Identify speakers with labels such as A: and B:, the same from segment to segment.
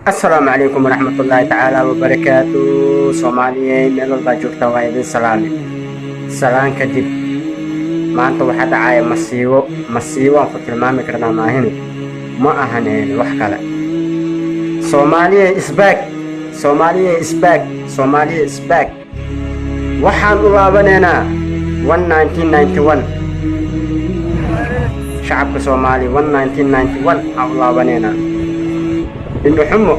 A: Asalaamu calaykum waraxmatullaahi tacaala wabarakaatu. Soomaaliyey, meel walbaa joogtaa, waa idin salaami. Salaan kadib, maanta waxaa dhacaya masiibo. Masiibo aan ku tilmaami karnaa maahini, ma ahan wax kale. Soomaaliya is back, Soomaaliya is back, Soomaaliya is back. Waxaan u laabanaynaa 1991. Shacabka Soomaaliya, 1991 aan u laabanaynaa. Indhuxumo,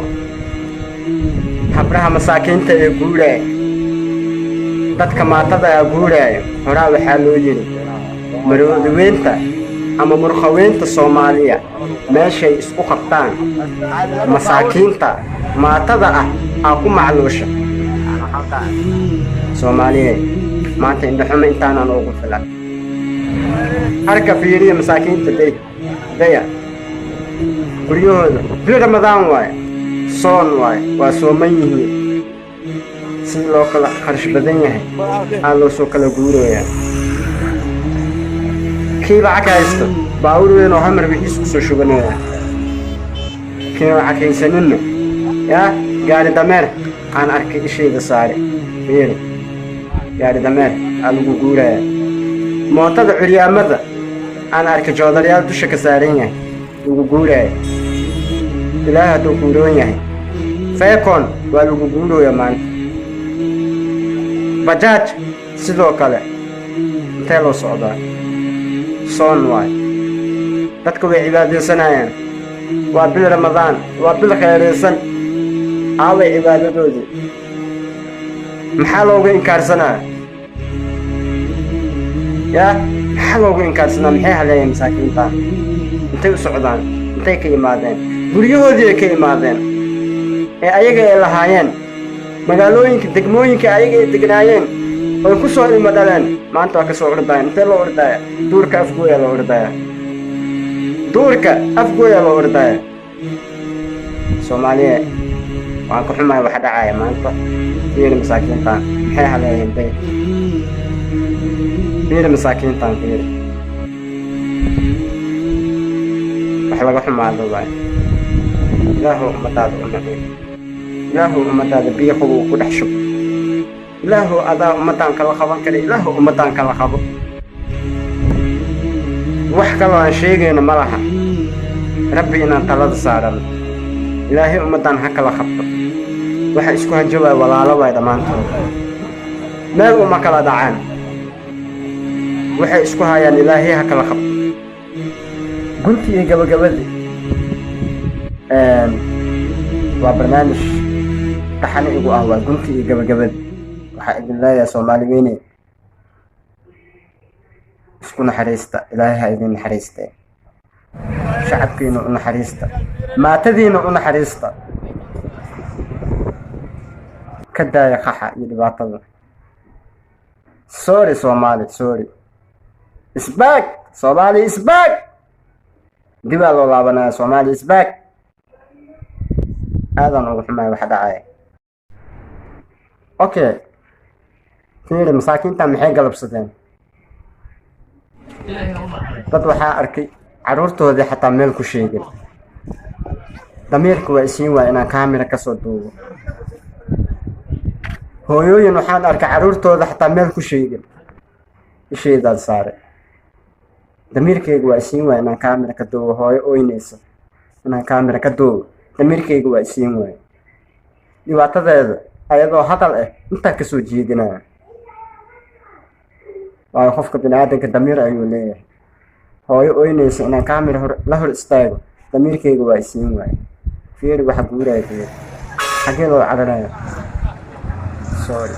A: habraha masaakiinta ee guuraaya, dadka maatada ee guuraaya. Horaa waxaa loo yidhi, maroodiweynta ama murqaweynta Soomaaliya meeshay isku qabtaan, masaakiinta maatada ah aa ku macluusha. Soomaaliya, maanta indhaxumo intaanaan ugu filan. Arka, fiiriya masaakiinta, day daya guryahooda. Bil Ramadaan waaye, soon waaye, waa sooman yihiin. Si loo kala kharash badan yahay aa loo soo kala guurayaa. Kii lacag haysto baawur weyn oo Hummer wixiis kusoo shubanaya, kii lacag haysaninna yaa gaari dameer aan arkay, ishayda saare. Fiiri, gaari dameer aa lagu guurayaa. Mootada curyaamada aan arkay, joodarayaal dusha ka saaran yahay lagu guuraya. Ilaahay hadduu kuuroon yahay, Fekon waa lagu guurooya maanta. Bajaaj sidoo kale. Intee loo socdaa? Soon waay, dadka way cibaadaysanayaan. Waa bil Ramadaan, waa bil khayraysan. Aaway cibaadadoodii? Maxaa loogu inkaarsanaa? Yaa, maxaa loogu inkaarsanaa? Maxay haleeyeen masaakiintaan? Intay u socdaan? Intay ka yimaadeen? Guryahoodii ay ka imaadeen ee ayaga ay lahaayeen, magaalooyinka, degmooyinka ayaga ay degnaayeen oy ku soo ilmo dhaleen, maanta waa ka soo ordaya. Intee loo ordaya? Duurka Afgooyaa loo ordaya, duurka Afgooyaa loo ordaya. Soomaaliya, waan ka xumahay waxa dhacaya maanta. Fiiri masaakiintaan, maxay haleeyeen? Day, fiiri masaakiintaan, fiiri. Wax laga xumaado waay. Ilaahow, ummadaada u naciy. Ilaahow, ummadaada biyo qabow ku dhex shub. Ilaahow, adaa ummaddaan kala qaban kara. Ilaahow, ummaddaan kala qabo. Wax kaloo aan sheegayno ma laha. Rabbi inaan talada saarano. Ilaahay ummaddaan ha kala qabto. Waxa isku hanjabaaya walaalo waay dhammaantood, meel uma kala dhacaan. Waxay isku hayaan Ilaahay ha kala qabto. Gunti iyo gabagabadii, waa barnaamij taxane igu ah. Waa gunti iyo gabagabadii. Waxaa idin leeyahay, Soomaali weyne, isku naxariista. Ilaahay ha idin naxariistee. Shacabkiina u naxariista, maatadiina u naxariista. Ka daaya qaxa iyo dhibaatada. Sorry Soomaali, sorry. Is back, Soomaali is back. Dibaa loo laabanaya. Soomaali is back. Aadaan ugu xumaay waxa dhacaya. Okay, fiiri masaakiintan, maxay galabsadeen? Dad waxaa arkay carruurtoodii xataa meel ku sheegin. Damiirka waa isiin waaya inaan kaamira kasoo duubo. Hooyooyin waxaan arkay carruurtooda xataa meel ku sheegin. Isheydaan saare. Damiirkayga waa isiin waaya inaan kaamira ka duubo. Hooyo oynaysa inaan kaamira ka duubo, damiirkayga waa isiin waaya. Dhibaatadeeda ayadoo hadal ah intaa kasoo jeedinaya, waayo qofka bini aadanka damiir ayuu leeyahay. Hooyo oynaysa inaan kaamira hor la hor istaago, damiirkayga waa isiin waaya. Fiiri waxa guuraya, fiiri xaggee loo cararaya. Sorry.